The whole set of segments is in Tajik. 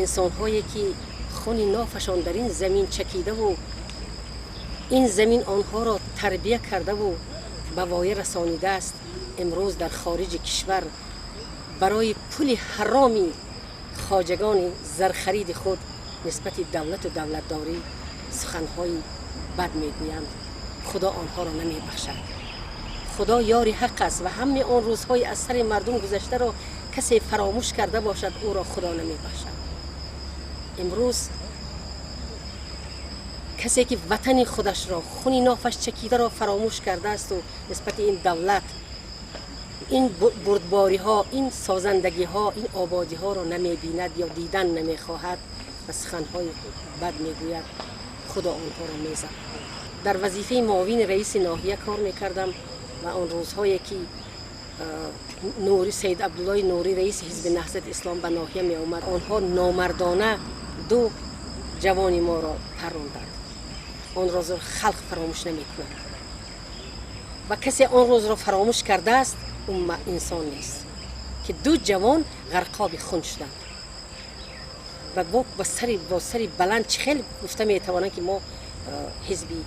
Инсонҳое ки хуни нофашон дар ин замин чакидаву ин замин онҳоро тарбия кардаву ба воя расонидааст, имрӯз дар хориҷи кишвар барои пули ҳароми хоҷагони зархариди худ нисбати давлату давлатдорӣ суханҳои бад мегӯянд. Худо онҳоро намебахшад. Худо ёри ҳақ аст ва ҳамаи он рӯзҳои аз сари мардум гузаштаро касе фаромӯш карда бошад, ӯро Худо намебахшад. Имрӯз касе ки ватани худашро, хуни нофаш чакидаро фаромӯш кардаасту нисбати ин давлат, ин бурдбориҳо, ин созандагиҳо, ин ободиҳоро намебинад ё дидан намехоҳад ва суханҳои бад мегӯяд, Худо онҳоро мезанад. Дар вазифаи муовини раиси ноҳия кор мекардам ва он рӯзҳое ки Нури, Саид Абдуллои Нурӣ, раиси Ҳизби Наҳзати Ислом, ба ноҳия меомад, онҳо номардона ду ҷавони моро парронданд. Он рӯзро халқ фаромӯш намекунад ва касе он рӯзро фаромӯш кардааст, ӯ инсон нест, ки ду ҷавон ғарқоби хун шуданд ва бо сари баланд чӣ хел гуфта метавонанд, ки мо ҳизби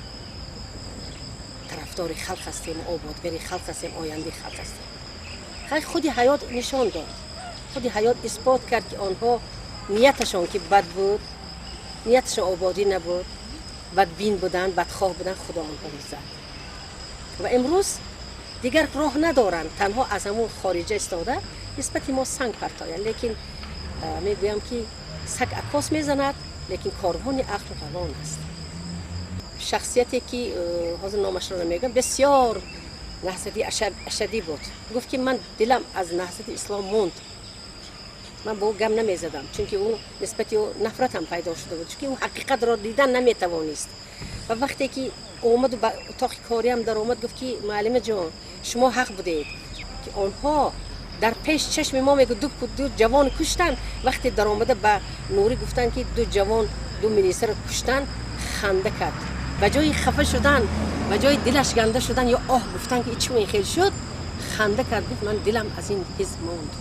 тарафдори халқ ҳастем, ободгари халқ ҳастем, ояндаи халқ ҳастем? Худи ҳаёт нишон дод, худи ҳаёт исбот кард, ки онҳо нияташон ки бад буд, нияташон ободӣ набуд, бадбин буданд, бадхоҳ буданд. Худо онҳоро зад ва имрӯз дигар роҳ надоранд, танҳо аз ҳамун хориҷа истода нисбати мо санг партоянд. Лекин мегӯям, ки саг акос мезанад, лекин корвони ақл равон аст. Шахсияте ки ҳозир номашро намегӯям, бисёр наҳзати ашадӣ буд, гуфт, ки ман дилам аз Наҳзати Ислом монд. Ман бо ӯ гап намезадам, чунки ӯ нисбати ӯ нафратам пайдо шуда буд, чунки ӯ ҳақиқатро дидан наметавонист. Ва вақте ки омаду ба утоқи кориам даромад, гуфт, ки муаллима ҷон, шумо ҳақ будед, ки онҳо дар пеш чашми мо, мегӯ, ду ҷавон куштанд. Вақте даромада ба Нурӣ гуфтанд, ки ду ҷавон, ду милисаро куштанд, ханда кард. Ба ҷои хафа шудан, ба ҷои дилаш ганда шудан ё оҳ гуфтан, ки чӣ ин хел шуд, ханда кард, гуфт: «Ман дилам аз ин ҳизб монд».